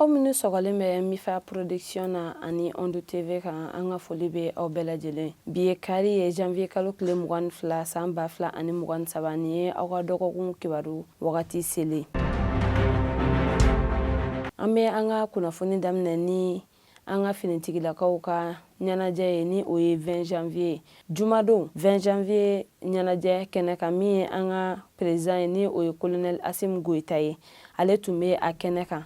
Aw minnu sɔgɔlen bɛ Mifa Production na ani Ondu TV kan, an ka foli bɛ aw bɛɛ lajɛlen. Bi ye kari ye, janvier kalo tile 22 san 2023. Nin ye aw ka dɔgɔkun kibaru wagati selen. An bɛ an ka kunnafoni daminɛ ni an ka finitigilakaw ka ɲɛnajɛ ye, ni o ye 20 janvier ye. Jumadon 20 janvier ɲɛnajɛ kɛnɛ kan, min ye an ka président ye, ni o ye colonel Assimi Goïta ye, ale tun bɛ a kɛnɛ kan.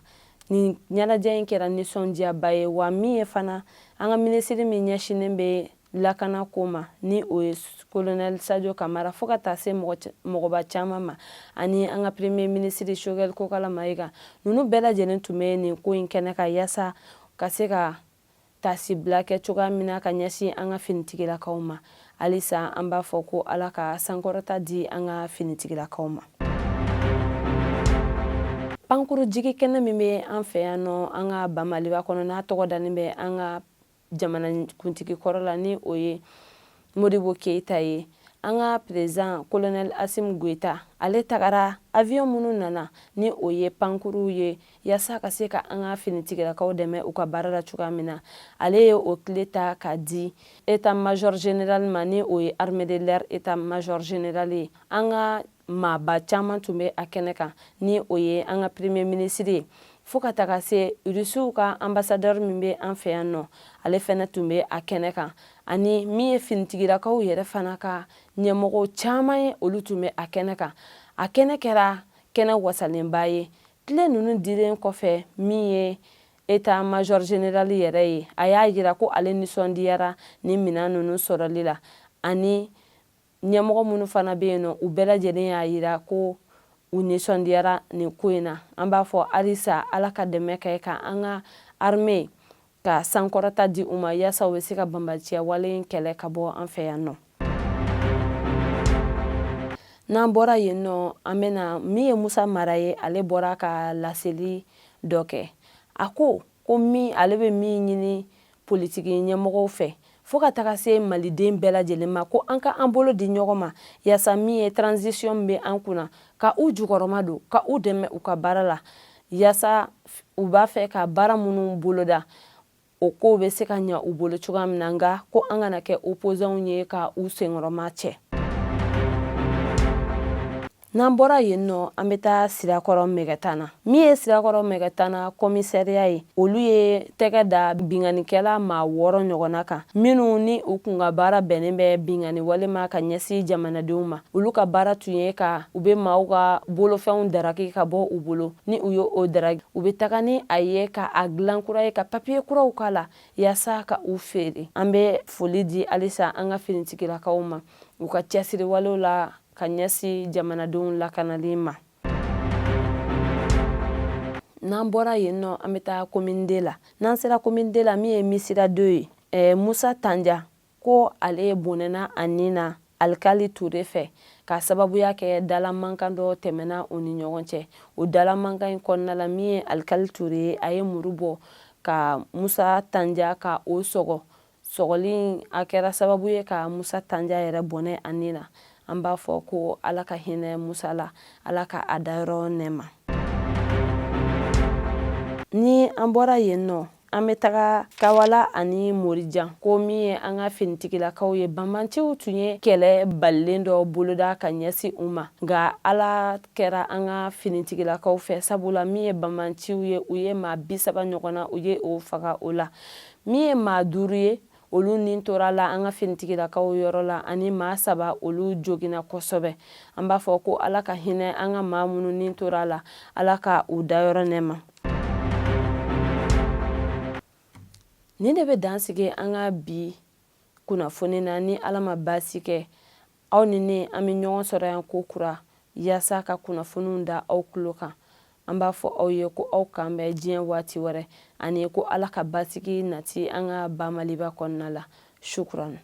Nin ɲɛnajɛ in kɛra nisɔndiyaba ye wa. Min ye fana an ka minisiri min ɲɛsinnen bɛ lakana ko ma, ni o ye colonel Sadio Kamara, fo ka taa se mɔgɔba caman ma, ani an ka premier ministre Choguel Kokalla Maïga, ninnu bɛɛ lajɛlen tun bɛ nin ko in kɛnɛ kan yaasa ka se ka taasibila kɛ cogoya min na ka ɲɛsin an ka finitigilakaw ma. Halisa an b'a fɔ ko Ala ka sankɔrɔta di an ka finitigilakaw ma. Pankuru jigi kɛnɛ min bɛ an fɛ yan nɔ, an ka ba Maliba kɔnɔ, n'a tɔgɔ dalen bɛ an ka jamanakuntigi kɔrɔ la, ni o ye Modibo Keyita ye, an ka président colonel Assimi Goïta, ale tagara avion minnu nana, ni o ye pankuruw ye, yaasa ka se ka an ka finitigilakaw dɛmɛ u ka baara la cogoya min na, ale ye o clé ta ka di état major général ma, ni o ye armée de l'air état major général ye. An ka maaba caman tun bɛ a kɛnɛ kan, ni o ye an ka premier ministre ye, fo ka taga se Rusiw ka ambassadeur min bɛ an fɛ yan nɔ, ale fɛnɛ tun bɛ a kɛnɛ kan, ani min ye finitigilakaw yɛrɛ fana ka ɲɛmɔgɔw caman ye, olu tun bɛ a kɛnɛ kan. A kɛnɛ kɛra kɛnɛ wasalenba ye. Clé ninnu dilen kɔfɛ, min ye état major général yɛrɛ ye, a y'a jira ko ale nisɔndiyara ni minɛn ninnu sɔrɔli la, ani ɲɛmɔgɔ minnu fana bɛ yen nɔ, u bɛɛ lajɛlen y'a jira ko u nisɔndiyara nin ko in na. An b'a fɔ halisa Ala ka dɛmɛ kɛ ka an ka armée ka sankɔrɔta di u ma, yaasa u bɛ se ka banbaanciya wale in kɛlɛ ka bɔ an fɛ yan nɔ. N'an bɔra yen nɔ, an bɛna min ye Musa Mara ye, ale bɔra ka laseli dɔ kɛ. A ko ko min ale bɛ min ɲini politiki ɲɛmɔgɔw fɛ, fo ka taga se maliden bɛɛ lajɛlen ma, ko an ka an bolo di ɲɔgɔn ma yaasa min ye transition min bɛ an kunna, ka u jukɔrɔma don, ka u dɛmɛ u ka baara la, yaasa u b'a fɛ ka baara minnu boloda, o kow bɛ se ka ɲa u bolo cogoya min na. Nka ko an kana kɛ opposants ye ka u senkɔrɔma cɛ. N'an bɔra yen nɔ, an bɛ taa Sirakɔrɔ Mɛgɛtana. Min ye Sirakɔrɔ Mɛgɛtana kɔmisɛriya ye, olu ye tɛgɛ da binkannikɛla maa 6 ɲɔgɔnna kan, minnu ni u kun ka baara bɛnnen bɛ binkanni wale ma ka ɲɛsin jamanadenw ma. Olu ka baara tun ye ka u bɛ maaw ka bolofɛnw daraki ka bɔ u bolo. Ni u ye o daraki, u bɛ taga ni a ye ka a dilan kura ye, ka papiye kuraw k'a la yaasa ka u feere. An bɛ foli di halisa an ka finitigilakaw ma u ka cɛsiriwalew la ka ɲɛsin jamanadenw lakanali ma. N'an bɔra yen nɔ, an bɛ taa commune deux la. N'an sera commune deux la, min ye Misira 2 ye, Musa Tanja ko ale bɔnɛna a ni na Alikali Ture fɛ, k'a sababuya kɛ dala mankan dɔ tɛmɛna u ni ɲɔgɔn cɛ. O dala mankan in kɔnɔna la, min ye Alikali Ture ye, a ye muru bɔ ka Musa Tanja ka o sɔgɔ. Sɔgɔli a kɛra sababu ye ka Musa Tanja yɛrɛ bɔnɛ a ni na. An b'a fɔ ko Ala ka hinɛ Musa la, Ala ka a dayɔrɔ nɛɛma. Ni an bɔra yen nɔ, an bɛ taga Kawala ani Morijan, ko min ye an ka finitigilakaw ye, banbanciw tun ye kɛlɛ balilen dɔ boloda ka ɲɛsin u ma, nka Ala kɛra an ka finitigilakaw fɛ, sabula min ye banbanciw ye, u ye maa 30 ɲɔgɔn na, u ye o faga o la. Min ye maa 5 ye, olu ni tora la an ka finitigilakaw yɔrɔ la, ani maa 3, olu joginna kosɛbɛ. An b'a fɔ ko Ala ka hinɛ an ka maa minnu ni tora la, Ala ka u dayɔrɔ nɛɛma. Nin de bɛ dan sigi an ka bi kunnafoni na. Ni Ala ma baasi kɛ, aw ni ne, an bɛ ɲɔgɔn sɔrɔ yan ko kura yaasa ka kunnafoniw da aw tulo kan. An b'a fɔ aw ye ko aw k'an bɛn diɲɛ waati wɛrɛ, ani ko Ala ka basigi nati an ka ba Maliba kɔnɔna la. Shukran.